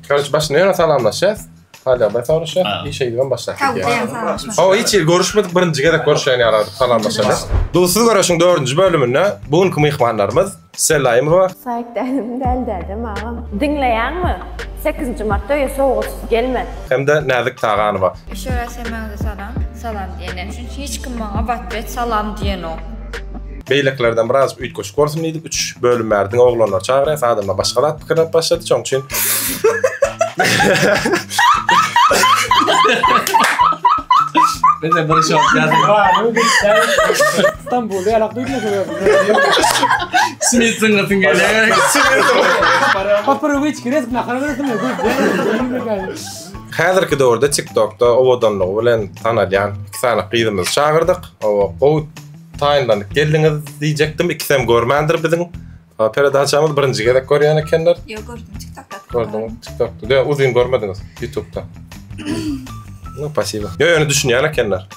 Karoç başynda ýöne salamlaşýas. Hal-ýagdaý soraşýas. Işe gidibem başlap gidýäs. Hawa hiç hili görüşmedik birinji gezek görüşýän ýaly salamlaşalys. Duzsuz göreşiň dördünji bölüminde bu günki myhmanlarymyz Stella Imowa. Saýyk dädem däl dädem agam. Diňleýäňmi? Sekizinji martda öýe sowgatsyz gelme. Hem-de Näzik Taganowa. Işewür hemmäňize salam. Salam diýen üçin hiç kim maňa w otwet salam diýenok. Beýlekilerden birazjyk üýtgeşik bolsun diýdik. Üç bölüm bäri diňe oglanlary çagyrýas. Adamlar başga zat pikirlenip başlady. Şonuň üçin Bize bir şok ýazyň. Stambulda ýalak duýmasyn özüni. Smith zyňlasyn gelýär. Paparowiç gerek nahar bersin göz. Häzirki döwürde TikTokda owadanlygy bilen tanalýan iki sany gyzymyzy çagyrdyk. Owa, gowy taýynlanyp geldiňiz diýjekdim. Ikisem görmändir biziň peredaçamyzy birinji gezek görýän ekenler. Ýok gördüm TikTokda. Gördüňiz TikTokda. Ýok, uzyn görmediňiz YouTube'da. Nu, spasibo. Ýok, ýöne düşünýän ekenler.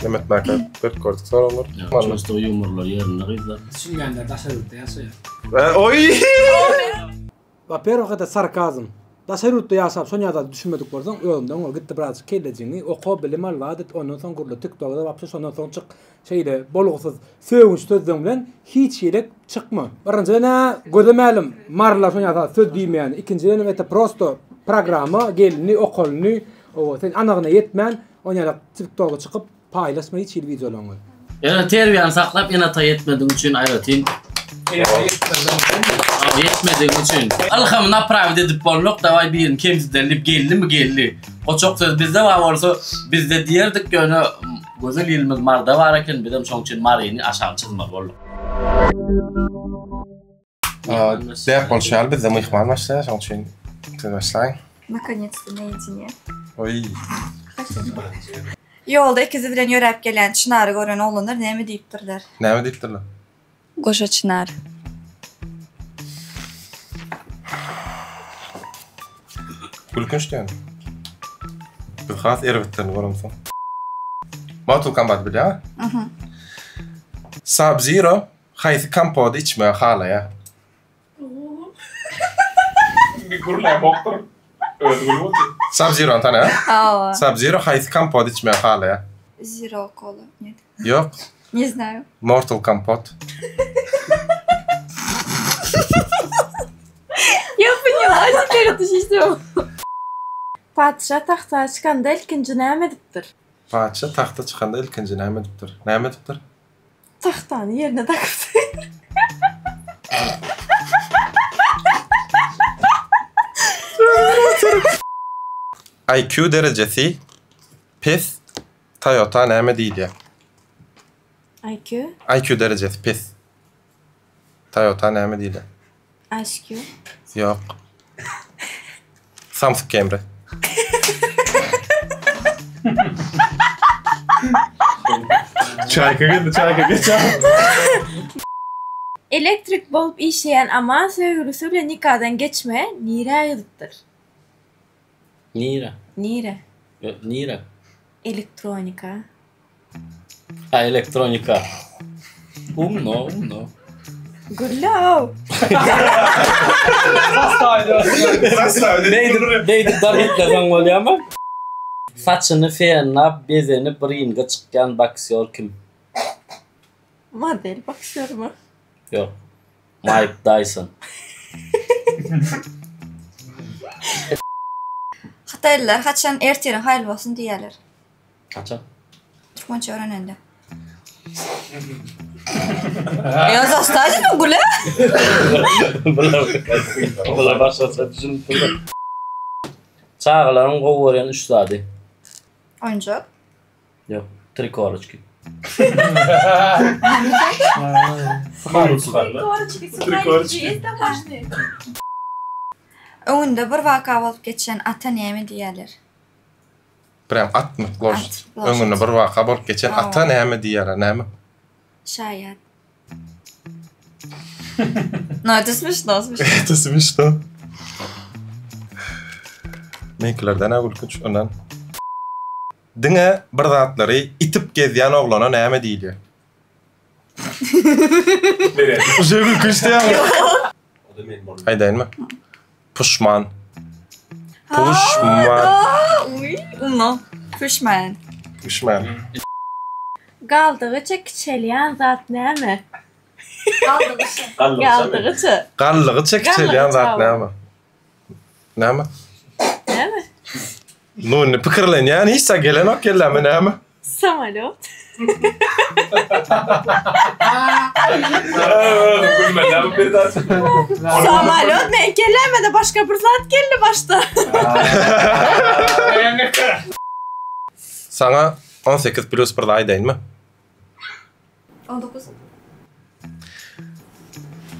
Neme etmäkä berip gördük soraglar. Çusto ýumurlar ýerinde gyzlar. Düşünmeýänler daşary ýurtda ýaşaýar. Oý! Wa-perwih это sarkazm. Daşary ýurtda ýaşap şonýa zada düşünmedik bolsaň özüňden bol gitde birazjyk kellejiňi oka bilim al zat et ondan soň gürle tiktokda wapşe şondan soň çyk şeýle bolgusyz sögünç sözleň bilen hiç ýere çykma. Birinjiden-ä göze mälim marylar şonýa zat söz diýmeýän ikinjidenem это prosto programma gelindi okalyndy owa sen anygyna ýetmän onýalak tiktoga çykyp Paýlaşma hiç hili wideolaryňy. Ýöne terbiýäni saklap ene-ata ýetmedigiň üçin aýratyn ýetmedigiň üçin. Ylhamy naprawit edip bolnok daway birini kemsideli diýip geldimi geldi. Goçak söz bizde bar bolsa bizde diýerdik ýöne gözel ilimiz Maryda bar eken bizem şoň üçin Maryny aşagyny çyzmaly bolduk. Däp bolşy ýaly bizde myhman başlaýar, şonuň üçin siz başlaň. Nakonec-to naýedine. Oý. Ýolda ikizi bilen ýöräp gelýän Çynary gören oglanlar näme diýipdirler? Näme diýipdirler? Goşa Çynar. Gülkünç däl. Biz has erbetlerini göremsoň. Mortal Kombat bilýäňmi? Mhm. Sub-Zero Haýsy kompody içmegi halaýar? Bir gürlämokdyr. Özi gülüp otyr. Sub-Zero-ny tanaýaň? Hawa. Sub-Zero haýsy kompody içmegi halaýar? Zero kola. Net. Ýok. Ne znaýu. Mortal kompot. Я поняла, теперь это система. Patyşa tagta çykanda ilkinji näme edipdir? Patyşa tagta çykanda ilkinji näme edipdir? Näme edipdir? Tagtany ýerine dakypdyr. IQ derejesi pes Toyota näme diýilýär? IQ? IQ derejesi pes. Toyota näme diýilýär? IQ? Ýok. Samsyk Camry. Çaýka geldi, çaýka geç. Elektrik bolup işleýän Aman söýgülisi bilen nikadan geçme nirä ýüzüpdir? Nirä? Nirä? Nirä? Elektronika. Ha elektronika. Umno, umno. Gürle-ow. Beýdip, beýdip dar gitleseň bolýarmy? Saçyny fenlap, bezenip ringe çykýan boksýor kim? Model boksýormy? Ýok. Maýk Daýson. Hytaýlylar haçan ertiriň haýyrly bolsun diýýärler? Haçan? Türkmençe öwrenende. Ýa zastaýdyň gule. Bular bular başgaça düşünip durlar. Çagalaryň gowy görýän üç zady. Oýunjak. Ýok, tri koroçki. Tri koroçki. Öňünde bir waka bolup geçen ata näme diýýärler? Birem atmy? Loşt. Öňünde bir waka bolup geçen ata näme diýýärler, näme? Şaýat. No, это смешно, смешно. Это смешно. Meňkilerden-ä gülkünç ondan. Diňe bir zatlary itip gezýän oglana näme diýilýär? Uje gülkünç diýýärmi? Aýdaýynmy? Puşman. Puşman. Uý, umno. Puşman. Puşman. Galdygyça kiçelýän zat näme? Galdygyça. Galdygyça. Galdygyça kiçelýän zat näme? Näme? Näme? Nu, indi pikirlenýän hiç zat gelenok kelläme näme? Samolýot. Gülmeden bir zat. Samolýot men kelläme-de başga bir zat geldi başda. Saňa 18 plus bir zat aýdaýynmy? 19.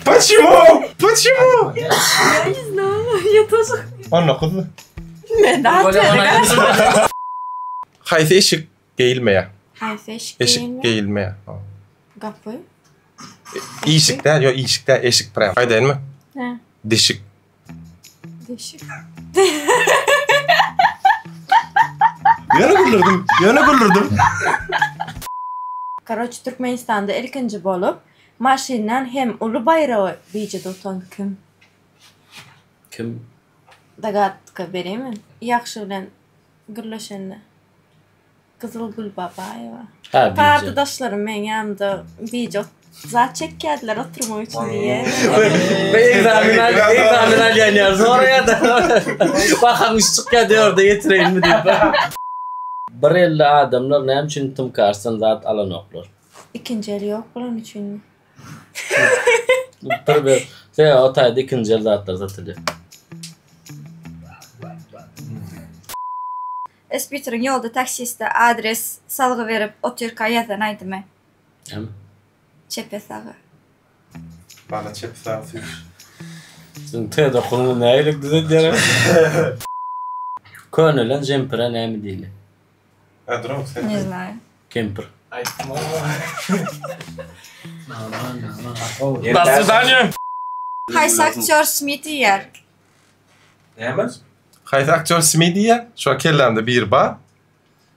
Почему? Почему? Я не знала, я тоже. 19. Men de Haýsy eşik geýilmeýär? Haýsy eşik Eşik geýilmeýär? geýilmeýär. Gapy. Işik däl, ýok işik däl, eşik prям. Aýdaýynmy? Hä. Deşik. Deşik. Ýöne güldürdim, ýöne güldürdim. Karoç Türkmenistanda ilkinji bolup maşyndan hem uly baýragy bijede utan kim? Kim? Dogadka bereýinmi? Ýagşy bilen gürleşende. Gyzylgül Babaýewa. Ha bije. Partydaşlarym meň ýanymda bije zat çekýärdiler oturmak üçin diýe. Ekzamen al, ekzamen alýan ýaly soraýar-da. Bahaň üç çykýar diýer-de getireýinmi diýip. Bir elli adamlar näme üçin tmcarsdan zat alanoklar? Ikinji eli ýok bolany üçinmi? Bir bir. Sebäbi o taýda ikinji el zatlar satylýar. Spiteriň ýolda taksiste adres salgy berip otyrka ýazan aýdymy. Näme? Çepe saga. Bana çepe saga süýş. Siziň T dokunyňyzy nähili düzedýär? Könelen jempire näme diýilýär? Hä duram sen. Ne znaýu. Kempir. Aýtma. Do swidaniýa. Haýsy aktýor Smit diýýär? Näme? Haýsy aktýor Smit diýýär? Şo kellämde biri bar.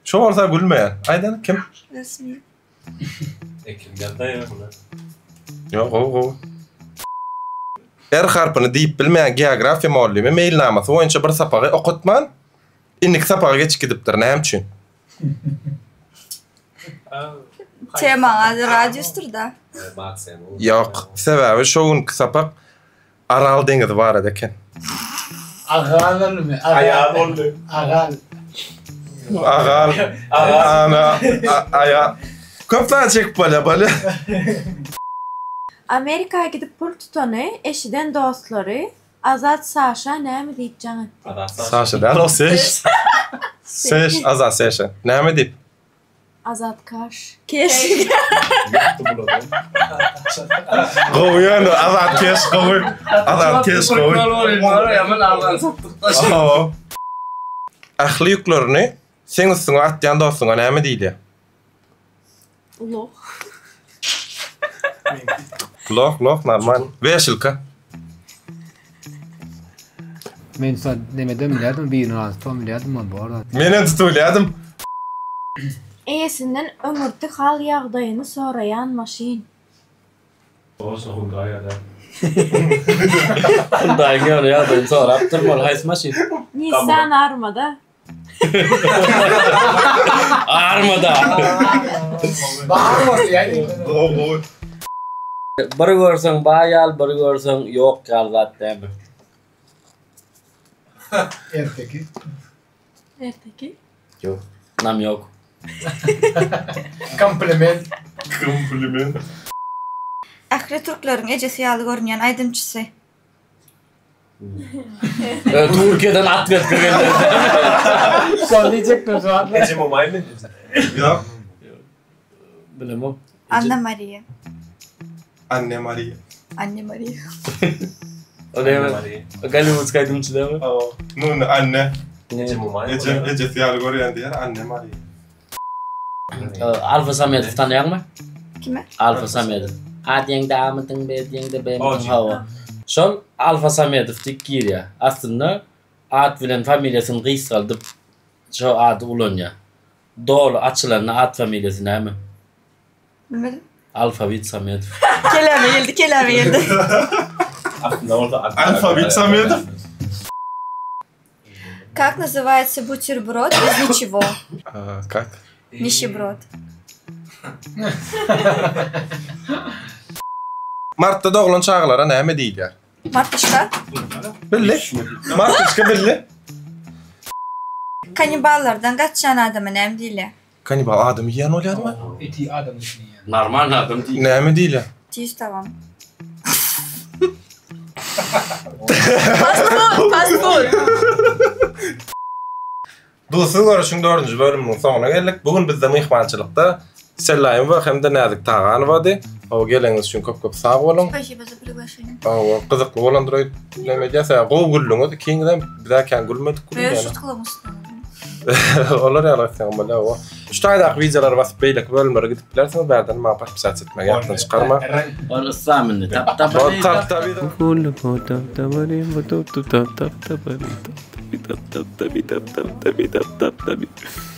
Şo bolsa gülmeýär. Aýdan kim? Smit. E kim ýazdaýar muny? Ýok, gowy, gowy. R harpyny diýip bilmeýän geografiýa mugallymy meýilnamasy boýunça bir sapagy okatman, indiki sapaga geçip gidipdir. Näme üçin? Temaňa radiusdyr-da. Ýok, sebäbi şo günki sapak Aral deňizi barada eken. Agal boldumy? Aýal boldy. Agal. Agal. Ana, aýa. Köp zat çekip bolýar, bolýar. Amerika gidip pul tutany eşiden dostlary Azat Saşa näme diýip jaň etdi? Saşa däl o Seş. Seş, Azat Seşe. Näme diýip? Azat Kaş. Keş. Gowy ýöne Azat Keş gowy. Azat Keş gowy. Hawa. Ähli ýüklerini seň üstüňe atýan dostuňa näme diýilýär? Loh. Loh, loh normal. Weşilka. Men sa nemeden bilýärdim, birini razy tutan bilýärdim ol bor. Menem tutup bilýärdim. Eýesinden öňürti hal ýagdaýyny soraýan maşyn. Bolsa Hyundai-da. Hyundai-yň ýöne ýagdaýyny sorap durmaly haýsy maşyn? Nissan Armada. Armada. Bir görseň baý ýaly, bir görseň ýok ýaly zat dämi? Erteki. Erteki. Ýok. Nam ýok. Kompliment. Kompliment. Ähli türkleriň ejesi ýaly görünýän aýdymçysy. Türkiýeden at getirip geldi. Şony diýjekdim şu wagt. Ejem omaýmy? Ýok. Bilemok. Anna Mariýa. Anne Mariýa. Anne Mariýa. O näme? Golliwudsk aýdymçy dämi? Hawa. Nuni Anne. Ejem omaýmy? Ejem ejesi ýaly görýän diýýär Anne Mariýa. Alfa Samedow tanaýaňmy? Kimi? Alfa Samedow. A diýeňde A-mydyň, B diýeňde B-mydyň, hawa. Şol Alfa Samedow diýip girýär. Aslynda at bilen familiýasyny gysgaldyp şo ady ulanýar. Doly açylanda at familiýasy näme? Bilmedim. Alfawit Samedow. Keleme geldi, keleme geldi. Aslynda bolsa Alfawit Samedow. Как называется бутерброд из ничего? Как? Nişibrod. Martda doglan çagalara näme diýilýär? Martyşka. Bildi. Martyşka bildi. Kaniballardan gaçýan adama näme diýilýär? Kanibal adam iýen bolýarmy? Eti adam etini iýen. Normal adam diýilýär. Näme diýilýär? Tiz tagam. Fast food, fast food. Duzsuz görüşiň dördünji bölüminiň soňuna geldik. Bu gün bizde myhmançylykda Sellaýewa hem-de Näzik Taganowady. Hawa, geleniňiz üçin köp-köp sag boluň. Spasibo za priglashenie. Hawa, gyzykly bolandyr öýdüp näme edýäs. Sebäbi gowy güldüňiz, ikiňizem. Biz-ä kän gülmedik gülüň Öz ýaly. şutkalymyz. Olar ýaly etseň bolýar, hawa. Şu taýdaky wideolary basyp beýleki bölümlere gidip bilersiňiz. Bärden maňa podpisats etmegi ýatdan çykarma. Ol yslam indi. Tap tap. Tap tap. Tap tap tap tap tap tap tap tap tap tap tap tap tap tap.